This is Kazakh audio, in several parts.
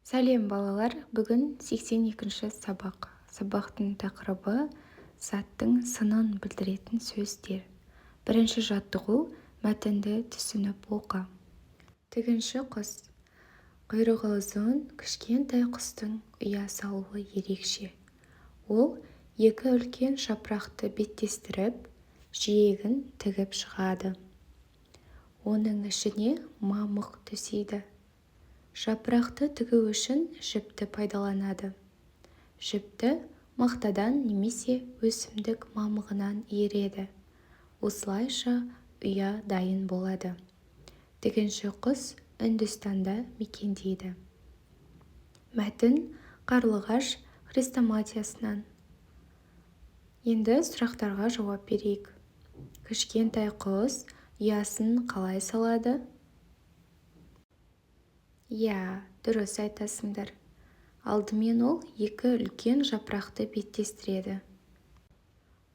Сәлем, балалар! Бүгін 82-ші сабақ. Сабақтың тақырыбы: заттың сынын білдіретін сөздер. Бірінші жаттығу: мәтінді түсініп оқы. Тігінші құс. Құйрығы ұзын кішкентай құстың ұя салуы ерекше. Ол екі үлкен жапырақты беттестіріп, жиегін тігіп шығады. Оның ішіне мамық төсейді. Жапырақты тігу үшін жіпті пайдаланады. Жіпті мақтадан немесе өсімдік мамығынан иіреді. Осылайша ұя дайын болады. Тігінші құс Үндістанда мекендейді. Мәтін «Қарлығаш» хрестоматиясынан. Енді сұрақтарға жауап берейік. Кішкентай құс ұясын қалай салады? Иә, дұрыс айтасыңдар. Алдымен ол екі үлкен жапырақты беттестіреді.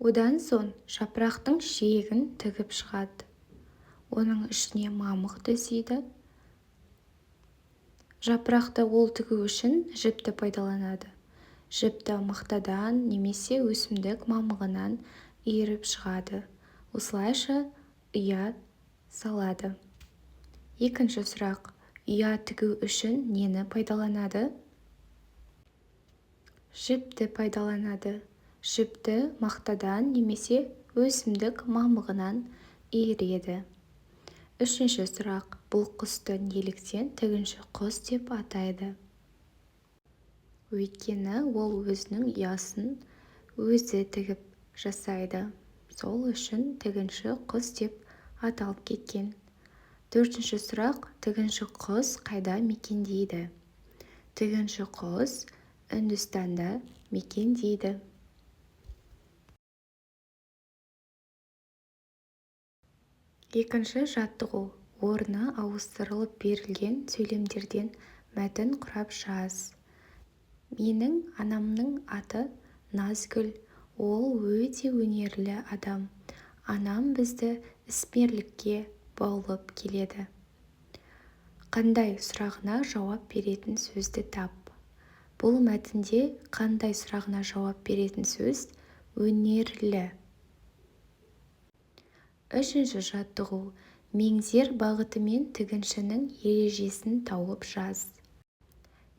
Одан соң жапырақтың жиегін тігіп шығады. Оның ішіне мамық төсейді. Жапырақты ол тігу үшін жіпті пайдаланады. Жіпті мақтадан немесе өсімдік мамығынан иіріп шығады. Осылайша ұя салады. Екінші сұрақ: ұя тігу үшін нені пайдаланады? Жіпті пайдаланады. Жіпті мақтадан немесе өсімдік мамығынан иіреді. Үшінші сұрақ: бұл құсты неліктен тігінші құс деп атайды? Өйткені ол өзінің ұясын өзі тігіп жасайды. Сол үшін тігінші құс деп аталып кеткен. Төртінші сұрақ: тігінші құс қайда мекендейді? Тігінші құс Үндістанда мекендейді. Екінші жаттығу: орны ауыстырылып берілген сөйлемдерден мәтін құрап жаз. Менің анамның аты Назгүл. Ол өте өнерлі адам. Анам бізді ісмерлікке баулып келеді. Қандай сұрағына жауап беретін сөзді тап. Бұл мәтінде қандай сұрағына жауап беретін сөз өнерлі? Үшінші жаттығу: меңзер бағытымен тігіншінің ережесін тауып жаз.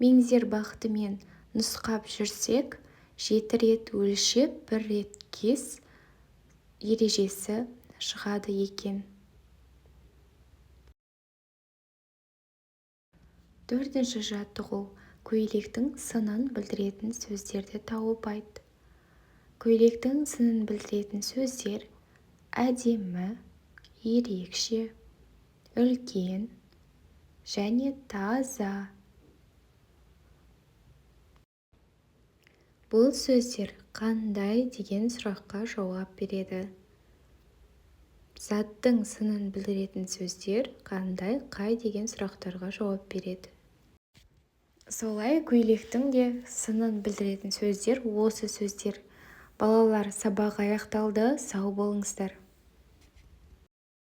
Меңзер бағытымен нұсқап жүрсек, жеті рет өлшеп, бір рет кес ережесі шығады екен. Төртінші жаттығу: көйлектің сынын білдіретін сөздерді тауып айт. Көйлектің сынын білдіретін сөздер: әдемі, ерекше, үлкен және таза. Бұл сөздер қандай деген сұраққа жауап береді. Заттың сынын білдіретін сөздер қандай, қай деген сұрақтарға жауап береді. Солай, көйлектің де сынын білдіретін сөздер осы сөздер. Балалар, сабақ аяқталды. Сау болыңыздар.